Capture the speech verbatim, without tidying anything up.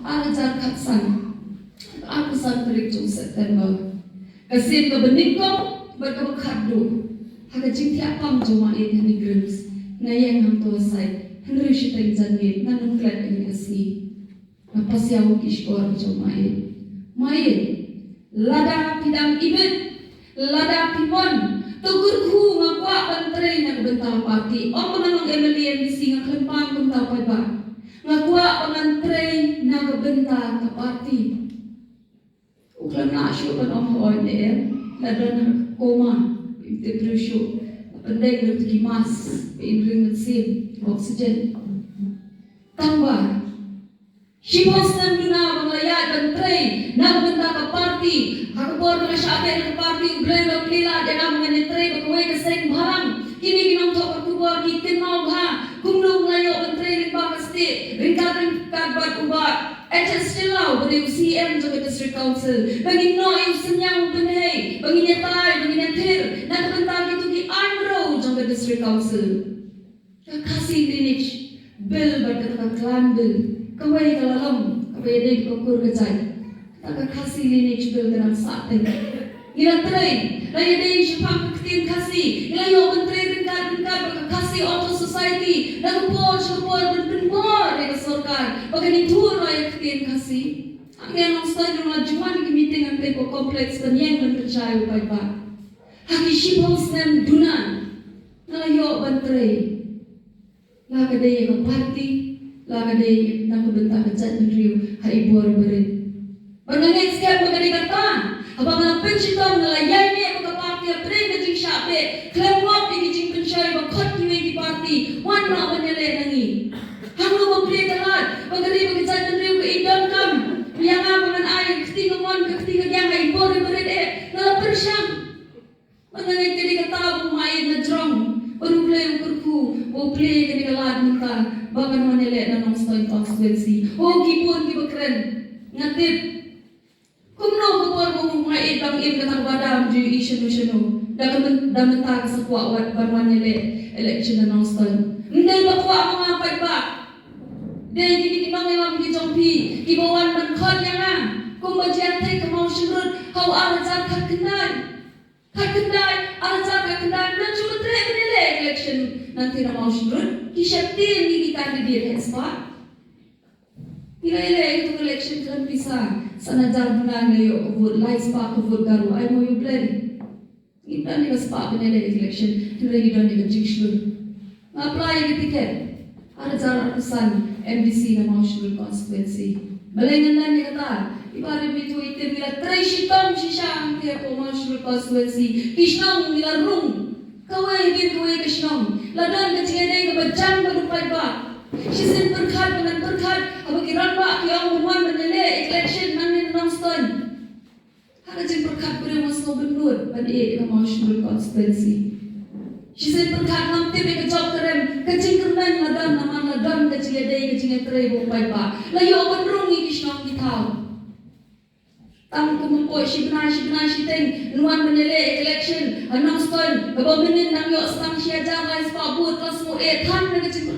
Ar hajar khatsan, arphew san tarik jong September, ka sien kaba nyngkong bad kaba khatduh ha ka jingthiah pang jong Ma Ïeit ha NEIGRIHMS, nga ïeng hangto ha site hynriew shiteng janmiet, ngan ym klet ïa kane ka sngi. Nga pasiaw ki shkor ki jong Ma Ïeit. Ma Ïeit, lada phi dang ibit, lada phi mon, to kyrkhu, nga kwah ban trei na ka bynta party. Ym ba ngan long MLA, MDC, nga khlem pan kumta paidbah. Nga kwah ba ngan trei na ka bynta ka party. U khlem lah shuh ban ong hooid ne em, la don ha coma, im tip briew shuh. La pyndeng ruh ki mask, ba in ring mynsiem, oxygen. Tang ba shiphew snem duna ba nga la ïaid ban trei na ka bynta ka party. Ha ka por ba nga shah beh na ka party, U Blei u la plie lad ïa nga ba ngan ïatrei bad kawei ka seng bhalang. Kine ki nongthoh ka khubor ki kynmaw bha kumno nga la ïoh ban trei lyngba ka stieh ryngkat ryngkat bad u Bah H S Shylla, ba dei u CEM jong ka District Council, ba ngin noh ïa u synñiang u bynhei, ba ngin ïatai, ba ngin ïathir na ka bynta kito ki aiñ mraw jong ka District Council. Ka Khasi Lineage Bill bad kata ka Clan Bill, kawei ka la long kaba ïadei bad ka kur ka jait. Kata ka Khasi Lineage Bill ka dang sah teng. Ngi la trei, la ïadei shaphang ka ktien Khasi, ngi la ïoh ban trei ryngkat ryngkat bad ka Khasi Authors' Society na ka por sha ka por ban pynbor ïa ka sorkar ba kan ïathuh noh ïa ka ktien Khasi. Hangne Nongstoiñ ruh nga la ju wan ki meeting hangtei ha complex ban ïeng ban pynshai ïa u paidbah. Ha ki shiphew snem duna nga la ïoh ban trei, la ka dei ïa ka party, la ka dei na ka bynta ka jaitbynriew ha i bor i barit. Bad nga ngeit skhem ba ka dei kata, haba nga la pynshitom nga la ïaineh bad ka party hapdeng ka jingshah beh, khlem ngop ïa ki jingpynshoi ba khot kiwei ki party, wan noh ban ïaleh na ngi. Hangno ba plie ka lad ba ka ri bad ka jaitbynriew ka i donkam ïa nga ba ngan ai ka kti kamon ka kti kadiang ha i bor i barit eh, nga la pyrshang. Bad nga ngeit ka dei kata ba u Ma Ïeit na jrong, bad U Blei u kyrkhu ba u plie ka dei ka lad mynta ba ngan wan ïaleh na Nongstoiñ constituency. Ho ki bun kiba kren, nga tip kumno ka por ba u Ma Ïeit dang im kata ka ba dam ju ïohi shano shano, da ka myn-, da mynta ka sa kwah wat ban wan ïaleh election na Nongstoiñ. Ym dei ba kwah ma nga paidbah, dei kine ki nongïalam ki jong phi kiba wan ban khot ïa nga kumba jia thei ka Mawshynrut ha u ar hajar khatkhyndai. Khatkhyndai, ar hajar khatkhyndai, nang shu treh ban ïaleh election nangta na Mawshynrut. Ki sheptieng ngi ki candidate hynspah. Ngi la ïaleh ïa ka election khlem pisa, san hajar duna ngi la ïoh ka vote, lai spah ka vote Garo, ai mo ïa U Blei. Ngim don ïa ka spah ban ïaleh election, hynrei ngi don ïa ka jingshlur. Nga apply ïa ka ticket ar hajar arphew san MDC na Mawshynrut constituency. Balei ngan len ïa kata? Iba rit mithu itim ngi la trei shitom shisha hangtei hapoh Mawshynrut constituency. Ki shnong ngi la rung. Kawei hadien kawei ka shnong la don ka jingïadei kaba jan bad u paidbah. Shisien pyrkhat ba ngan pyrkhat haba ki rangbah ki ong ban wan ban ïaleh election nangne na Nongstoiñ. Ha ka jingpyrkhat briew nga sngewbynnud ban ïeh ïa ka Mawshynrut constituency. Shisien pyrkhat ngam tip ïa ka jop ka rem, ka jingkyrmen la don namar la don ka jingïadei ka jingïatrei bad u paidbah. La ïoh ban rung ïa ki shnong ki thaw. Tang kum hapoh shi bnai shi bnai shiteng ngi wan ban ïaleh election ha Nongstoiñ, kaba mynnin nang ïoh sdang shi hajar lai spah vote, la sngew eh than na ka jingpyrkhat.